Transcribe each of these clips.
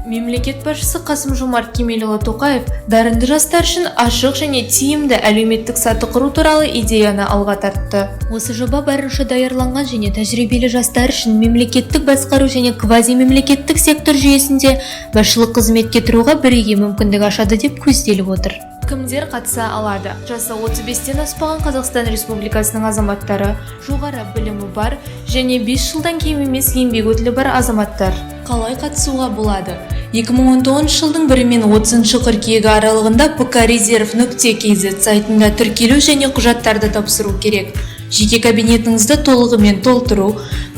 Мемлекет басшысы Қасым-Жомарт Кемелұлы Тоқаев дарынды жастар үшін ашық және тиімді әлеуметтік саты құру туралы идеяны алға тартты. Осы жоба барынша даярланған және тәжірибелі жастар үшін мемлекеттік басқару және квазимемлекеттік сектор жүйесінде басшылық қызметке тұруға бірегей мүмкіндік ашады деп көзделіп отыр. Кімдер қатыса алады? Жасы 35-тен аспаған Қазақстан Республикасының азаматтары, жоғары білімі бар және 5 жылдан кем емес еңбек өтілі бар азаматтар. Қалай қатысуға болады? 2019 жылдың 1 мен 30 қыркүйегі аралығында pkrezerv.kz сайтында тіркелу және құжаттарды тапсыру керек. Жеке кабинетіңізді толығымен толтыру,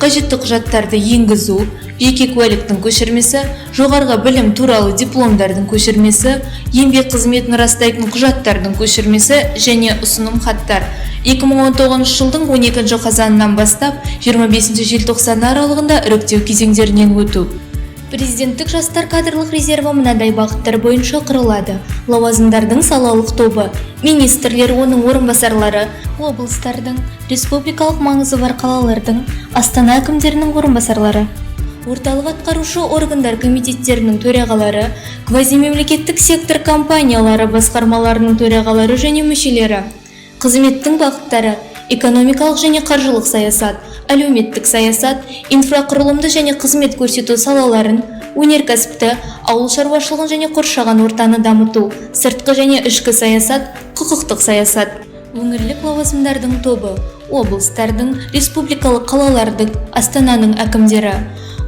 қажетті құжаттарды енгізу, жеке куәліктің көшірмесі, жоғарғы білім туралы дипломдардың көшірмесі, еңбек қызметін растайтын құжаттардың көшірмесі және ұсыным хаттар. 2019 жылдың 12 қазанынан бастап 25 желтоқсан аралығында іріктеу кезеңдерінен өту. Президенттік жастар кадрлық резерві мынадай бағыттар бойынша құрылады: лауазымдардың салалық тобы, министрлер, оның орынбасарлары, облыстардың, республикалық маңызы бар қалалардың, астана әкімдерінің орынбасарлары, орталық атқарушы органдар комитеттерінің төрағалары, квазимемлекеттік сектор компаниялары басқармаларының төрағалары және мүшелері. Қызметтің бағыттары: экономикалық және қаржылық саясат, әлеуметтік саясат, инфрақұрылымды және қызмет көрсету салаларын, өнеркәсіпті, ауыл шаруашылығын және қоршаған ортаны дамыту, сыртқы және ішкі саясат, құқықтық саясат. Өңірлік лауазымдардың тобы: облыстардың, республикалық қалалардың, астананың әкімдері,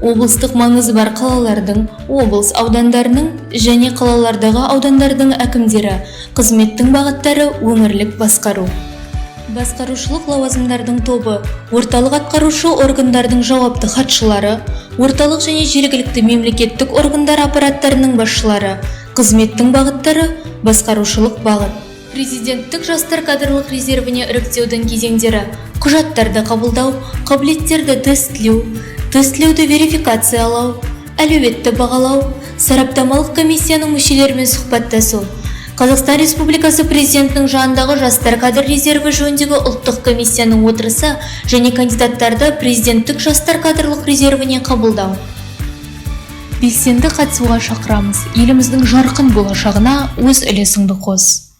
облыстық маңызы бар қалалардың, облыс аудандарының және қалалардағы аудандардың әкімдері. Қызметтің бағыттары: өңірлік басқару. Басқарушылық лауазымдардың тобы: орталық атқарушы органдардың жауапты хатшылары, орталық және жергілікті мемлекеттік органдар аппараттарының басшылары. Қызметтің бағыттары: басқарушылық бағыт. Президенттік жастар кадрлық резервіне іріктеудің кезеңдері: құжаттарды қабылдау, қабілеттерді тестілеу, тестілеуді верификациялау, әлеуетті бағалау, сараптамалық комиссияның мүшелерімен сұхбаттасу, Қазақстан Республикасы Президентінің жанындағы жастар кадр резерві жөніндегі ұлттық комиссияның отырысы және кандидаттарды президенттік жастар кадрлық резервіне қабылдау. Белсенді қатысуға шақырамыз. Еліміздің жарқын болашағына өз үлесіңді қос.